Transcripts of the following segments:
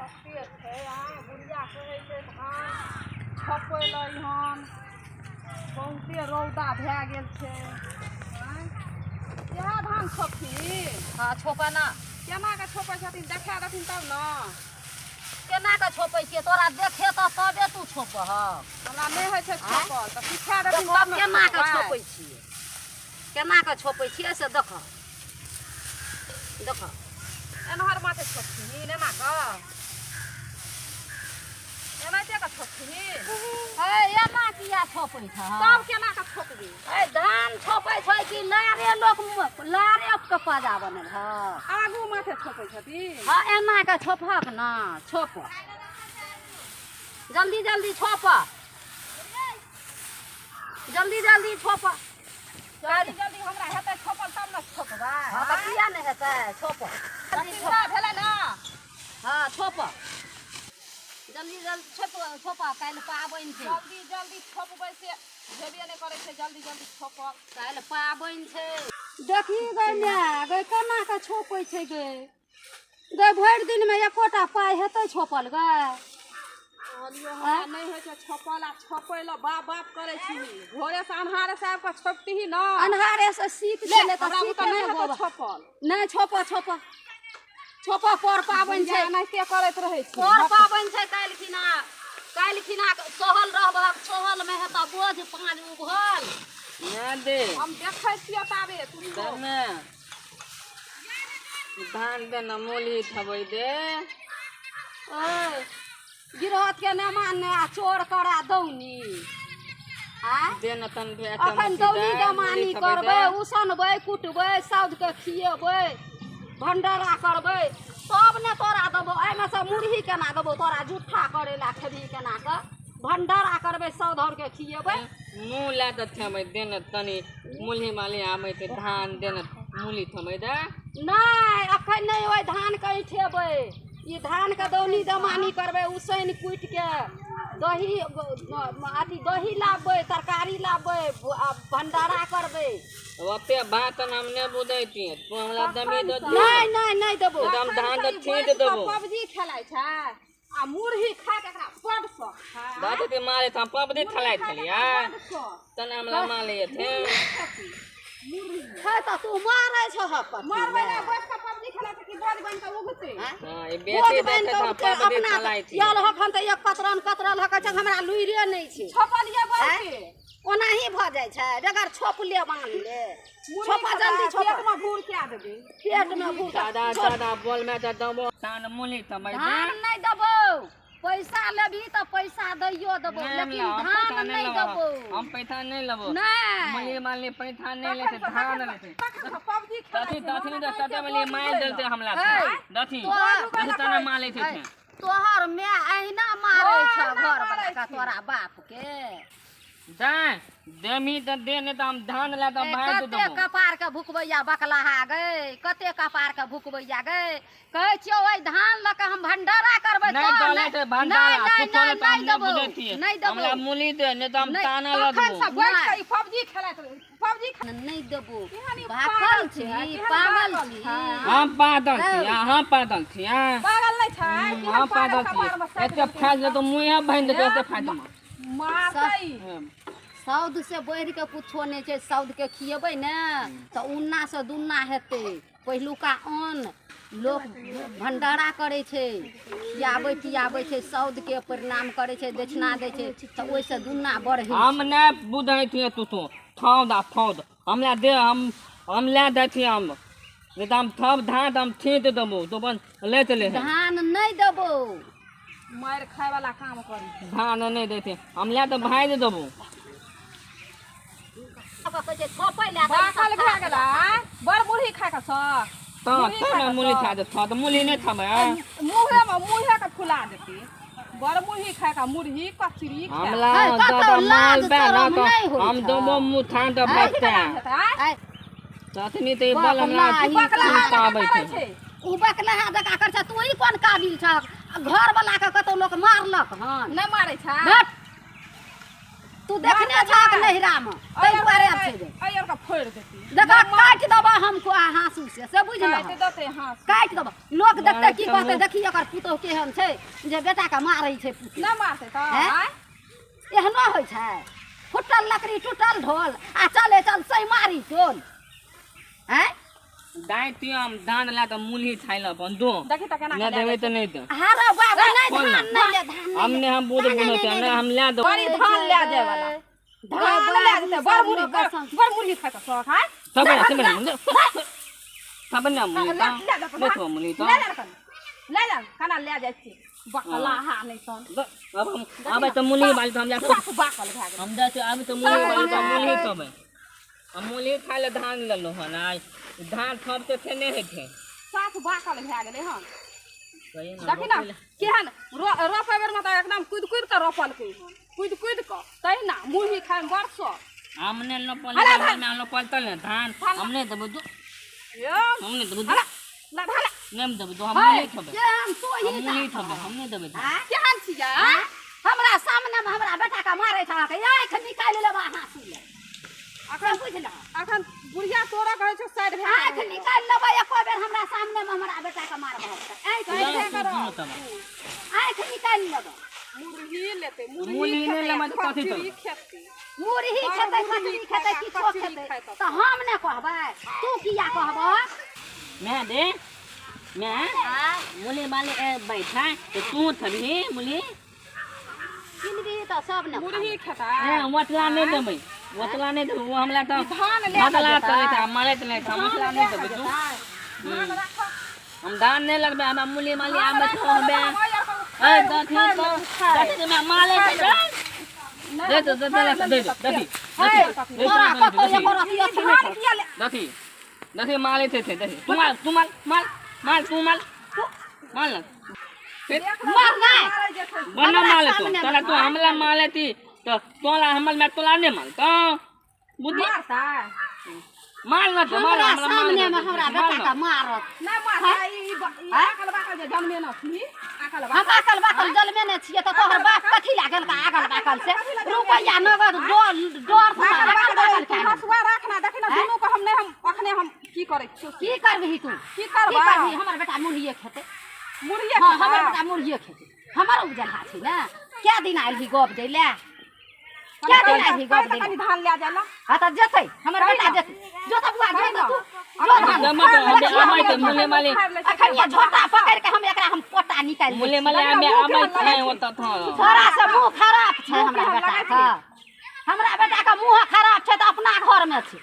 कते छै आ बुढ़िया कहै छै धान छपै लए हन बहुते रौदा भए गेल छै। इएह धान छोपथिन? हँ छोपऽ ना। केना कऽ छोपै छथिन देखा देथिन तब ने। केना कऽ छोपै छियै तोरा देखेतऽ तबे तू छोपह। हमरा नहि होइ छै छोपल तऽ सिखा देथिन तब ने। केना कऽ छोपै छियै, केना कऽ छोपै छियै से देखऽ देखऽ। एम्हर माथे छोपथिन एना कऽ, एनाहिते कऽ छोपथिन। हे एना किया छोपै छह? तब केना कऽ छोपबी? ए धान छोपै छै कि लारे लोक लारे के पाजा बनल ह? आगू माथे छोपै छथिन। हँ एना कऽ छोपहक ना, छोप जल्दी जल्दी छोप, जल्दी जल्दी छोप। जल्दी जल्दी हमरा हेतै छोपल तब ने छोपबै। हँ तऽ किया नहि हेतै, छोप। चिन्ता भेलै ने। हँ छोप जल्दी जल्दी छोप छोप, काल्हि पाबनि छै। जल्दी जल्दी छोपबै से हेबे नहि करै छै, जल्दी जल्दी छोपल। काल्हि पाबनि छै। देखी गै माय गै केना कऽ छोपै छै गै, गै भरि दिनमे एकोटा पाइ हेतै छोपल गै? कहलियौ हमरा नहि होइ छै छोपल आ छोपै लए बाप बाप करै छी। भोरे से अन्हारे से आबि कऽ छोपतीही ने। अन्हारे से शीत छलै तऽ हमरा शीते नहि से हेतै गोबर। छोपल। नहि छोप छोप छोप, पर पाबनि छै। एनाहिते करैत रहै छै। पर पाबनि छै काल्हि खिना, काल्हि खिना सहल रहबहक, सहलमे हेतऽ बोझ पाँच उभल। ना दे। हम देखै छियै ताबे तू छोप। दमे धान दे न मूली थबै दे। ओय गिरहत के नहि माने आ चोर करा दौनी। आँय दे न तन भे अखन दौनी दमानी करबै, उसनबै कुटबै, साउधके खिएबै, भंडारा करबै तब ने तोरा देबौ। एहिमे से मुरही केना देबौ तोरा? जुट्ठा करेला खेबही केना कऽ? भंडारा करबै, साउध औरके खिएबै। मुँह लए तऽ थेबै दे न तनी मुलही माली आबै छै धान दे न मूली थमै दे। नहि अखन नहि ओहि धानके ऐठेबै, ई धानके दौनी दमानी करबै, उसैन कुटिके दही अथी दही लाबबै, तरकारी लाबबै आ भंडारा करबै। ओते बात हम नहि बुझै छियै, तू हमरा दमी दऽ दे। नहि नहि नहि देबौ। तऽ हम धान तऽ छीट देबौ। पबजी खेलाइ छै आ मुरही खा के एकरा बड शौक छै। दादी ते मारे तऽ हम पबजी खेलाइ छलियै बड शौक। तने हमरा मारै थे। छै तऽ तू मारै छहक कथी मरबै लए? ने बैठ कऽ पबजी खेलाइ छै कि बोझ बनि कऽ उगतै? आँय? हँ ई बोझ बेटी बनि देखै कऽ तऽ हम उगतै पबजी अपना खेलाइ छियै। आयल हखन तऽ एक कतरन कतरल हक छै, हमरा लुइरे नहि छै। छोपलियै बहुते। ओनाही भऽ जाइ छै बेगर छोपले बान्हले। मुरही छोपऽ खेबै, जल्दी छोपऽ। पेटमे भूर कए देबै। पेटमे भूर सादा सादा बोल में तऽ देबो धान मूली थमै दे। धान नहि देबौ, पैसा लेबही तऽ पैसा दैयो देबौ, नहि लेकिन हम धान पैसा नहि लेबो। देबौ। हम पैसा नहि लेबो। नहि मूली माली पैसा नहि लै छै, धान लै छै। तखन से पबजी खेलाइ दथी छै। दथी तऽ तते बली मारि देलतै हमरा। हे, दथी तोहर दथी तना मारै छै। तोहर माय अहिना मारै छौ अहिना घर मारै बला के छै। तोरा बाप के। दे देमी तऽ दे, नहि तऽ हम धान लए तऽ ए, भागि कते देबो। कपार के भुकबैया बकलाहा गै, कते कपार के भुकबैया गै। कहै छियौ ओहि धान लऽ कऽ हम भंडारा करबै नहि तऽ चलै छै भंडारा नहि कुछो नहि नहि तऽ हम नहि नहि देबौ, बुझै छियै। नहि देबौ। हमरा मूली दे, नहि तऽ हम नहि, ताना तखन लगबो। से बैठ नहि। कऽ ई पबजी खेलाइत रहै पबजी नहि देबो। केहन ई भाखल पागल छी छै, केहन पागल पागल छी। छै। हम पागल छी, अहाँ पागल छी? पागल नहि छै? केहन हम पागल कपारमे छी? साटि एते देलकै। फाँसि देतौ मुँहे बान्हि देतौ एते फाँसि। मारतै। सौद से बढ़ि कऽ कुछो नहि छै। सौदके खिएबै ने तऽ उन्ना से दुन्ना हेतै। पहिलुका अन्न लोक भंडारा करै छै, खियाबै पियाबै छै, सौदके प्रणाम करै छै, दक्षिणा दै छै तऽ ओहिसँ दुन्ना बढ़ै छै। हम नहि बुझै छियै तू तो थौद आ थौद हमरा दे, हम लए दै छियै हम, नहि तऽ हम थब धान तऽ हम छीट देबो, तू अपन ले चले। धान नहि देबौ। मारि खाय वाला काम करी। धान नहि दै छै, हम लए तऽ भागि देबो। कहै छै छोपै लए तऽ ई सब बाकल भए गेलै बड़ मुरही खाय के शौक। तऽ मुरही तब खाय ने के मूली शौक। खा दे तऽ मूली नहि थमै। मुँहेमे मुँहे के फुला देती। बड़ मुरही खाय के मुरही कचरी खाय। हमरा है, कतौ दादा लाज माल बे ना शरम तऽ नहि होइ हम छौ। देबो मुँह थान तऽ भागते। हेतै तखनी तऽ ई बल हमरा बकलाही। बकलाहा आबै करै छै। छै। उ बकलाहा जकाँ करै छै। तू ई कोन काबिल छह? घर वाला के कतौ लोक मारलक हन? नहि मारै छै। भट, तू तू देखने छहक नैहरामे, ताहि दुआरे आब छै जे। एहि आर के फोड़ि देती। देखा, काटि देबऽ हमको आ हाँसू से बुझ काटि लहक। देतै हाथ। काटि देबऽ। लोक देखतै की कहतै, देखी एकर पुतोहु केहन छै जे बेटाके मारै छै पुतोहु। नहि मारतै तऽ? हैं? आँय? एहनो होइ छै? फुटल लकड़ी टूटल ढोल आ चले चल सैमारी टोल। हैं? दाइ हम धान लए कऽ मुलही खाइ लए अपन दो। देखी तऽ केना नहि देबै तऽ नहि दे। हरे बाबा, नहि। बोल ना। धान नहि ले, धान हम नहि ले। नहि, हम बोझ बुनै छै नहि, हम लए देबै। बड़ी धान लए जाय वाला धान लए जेतै। बड़ मुरही, बड़ मुरही खाइ के शौक है। सब ने, सब ने, सब ने मुलही ले तऽ ले जा। नहि छौ मुलही तऽ। ले ले कनी, ले ले, केना ले जाइ छी बकलाहा नहि तन। अब हम आबै तऽ मुलही बाली तऽ हम जा कऽ साफ बाकल भए गेलै। हम जाइ छी, आबै तऽ मुलही बाली तऽ हम मुलही खेबै। हम मुलही खाइ लए धान लेलहुँ हन। आइ धान थप तऽ फेर नहि होइ छै। साफ बाकल भए गेलै हन। कहियै ने, देखी ने रोपै लए। केहन रोपै बेरमे तऽ एकदम कुदि कुदि कऽ रोपलकै हन, कुदि कुदि कऽ। तहिना मुरही खाइमे बड़ शौक। हम नहि रोपल। अरे। धान रोपल तऽ ने धान हम नहि देबै दो। यौ। हम नहि देबै दो। हला ला धान। नहि देबै दो, हम मुलही खेबै। केहन तू हम ही मुलही खेबै, हम नहि देबै धान। आँय? केहन छियै? आँय? हमरा सामने मे हमरा बेटा के मारै छहक, आँखि निकालि लेबा हाँसू ले। अखन बुझलह? अखन बुढ़िया तोरा कहै छौ साइड भए आँखि निकालि लेबै। एको बेर हमरा सामने मे हमरा बेटा के मारबह तऽ आँखि सुनू निकालि, तब। आँखि निकालि लेबै। मुरही लेतै, मुरही मुरही नहि खेतै, लेबै तऽ कथी कचरी करबै? खेतै। मुरही बड़ खेतै, मुरही कचरी खेतै, खाइ, किछो कचरी खेतै खाइ तऽ। तऽ हम नहि कहबै? तू किया कहबह? मैं दे मैं मुली वाले ए बैठा तो तू थबही मुली। किनबी तऽ सब ने। मुरही खेतै। ए ओतला नहि देबै, ओतला नहि देबै। ओ हमरा तऽ धान ले कऽ बदला जेतै। चलै छै, मारैत नहि छै। हम ओतला नहि देबै तू। धान राखऽ। हम धान नहि लगबै। हमरा मुली माली धान आबै राखऽ, छौ बे। ओहि आर के ए उखाड़ि दथी उखाड़ि तो उखाड़ि। दथी मैं माले छै। दे दे दे दे दे दथी। तोरा कतौ एको रत्ती अथी नहि धान छौ। किया ले दथी दथी माले छै छै दथी। तू माल, तू माल, माल माल, तू माल, माल ना फिर। मार नहि। मारै जेतै। बना हमरा माले तो सामने तोरा तू हमला माले थी तो तोला हमल मैं तोला नहीं माल तो बुद्धि। मारतै। माल ना तो माल। हमरा हमला माल सामने मे हमरा माल बेटा ना। के मारत। नहि मारतै। ई आकल बाकल जे जन्मे न छी आकल हम बाकल। आकल बाकल जलमे ने छियै तऽ तोहर बाप कथी लागल का आगल बाकल से रुपैआ नगद डर डर से आकल आगल बाकल बाकल तू के हँसुआ राख ना, देखी ना दुनू के हम नहि, हम अखने हम की करै छियौ। की करबिही तू? की की करबै? करबिही? हमर बेटा मुरहिए खेतै। मुरहिए हँ, हमर खेतै। बेटा मुरहिए खेतै। हमर उपजलहा छै ने। कै दिन आयल ही गप दै लए? कै दिन आयल ही गप कहि दै तऽ लए? कनि धान लए जाइ ला। हँ तऽ जेतै हमर बेटा, जेतै। जो तऽ बुआ, जो तऽ तू जो धान। जमा तो हमे आबै तऽ मुले माले। अखन ये झोटा पकड़ि के हम एकरा हम पोटा निकालि दै मुले छी। माले हमे आबै छै ओतऽ थो। थोड़ा सा मुँह खराब छै हमरा बेटा के। हमरा बेटा के मुँह खराब छै तऽ अपना घर मे छै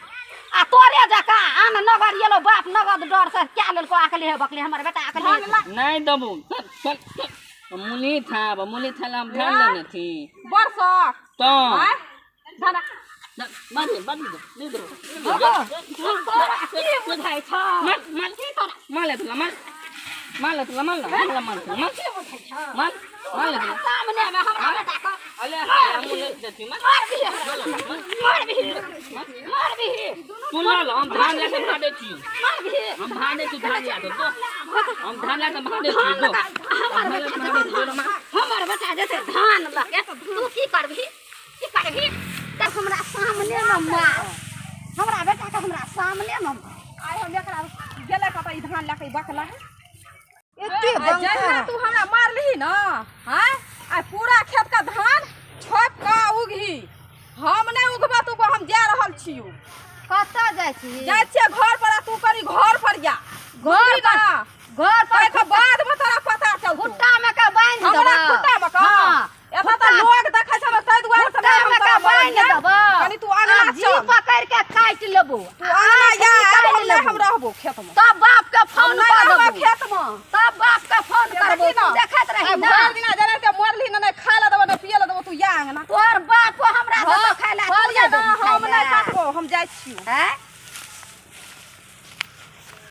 आ तोरे जकाँ आन नगर एलो बाप नगद डर से क्या लेलको आकले हे बकले। हमर बेटा आकले हे। नहीं देबू, चल चल चल मुली थाब, मुली थाला हम धान लेने थी। बड़ शौक। तो आँय? धान बांध बांध दे नहीं दो। तोरा की बुझाइ छौ? माल माल माल तोला माल माल तोला माल माल माल माल की बुझाइ छौ? माल माल तोला। सामने मे हमरा बेटा के अले हम मुली देती माल। मारबिही, मारबिही, मारबिही। तू ना लो, हम धान लेके भादे छी। मारबिही। हम भादे छी, धान ला दो तो। हम धान लेके भादे छी दो। हमर बेटा हमर बेटा जेतै धान लऽ के, तू की करबिही? की करबिही? तऽ हमरा सामने मे मार हमरा बेटा के, हमरा सामने मे मार। आइ हम एकरा गेलै कतऽ ई धान लए कऽ ई बकला है। एते आ जहिना तू हमरा मारलिही न आँय, आइ पूरा खेत के धान छोपि कऽ उगही। हम नहि उगबऽ तू, हम जा रहल छियौ। कतऽ जाइ छी? जाइ छियै घर पर आ तू करी घर पर जा। घर पर? ना। घर पर। ताहिके बाद मे तोरा पता चलतौ। खुट्टा मे के बान्हि देबऽ। हमरा खुट्टा मे कऽ? हँ। एतऽ तऽ लोग देखै छै ने, ताहि दुआरे से खुट्टा नहि हम मे तोरा के बान्हि मारलियै। देबऽ। कनि तू अङ्गना आ जी चल। पकड़ि के काटि लेबो। तू अङ्गना जा, आब हम नहि, हम तब रहबो खेतमे। बाप के हम फोन नहि कऽ रहबो देबो। खेतमे। तब बाप के फोन से करबो। देखी तू ने। देखैत रही आइ ना। भरि दिना जेनाहिते मरली ने, नहि खाय लए देबो नहि पियै लए देबो। तू या अङ्गना। तोहर बाप हमरा देतौ खाय लए, तू कहलियै नहि ने, देबही हम खाय नहि लए। काटबो, हम जाइ छियौ। हैं?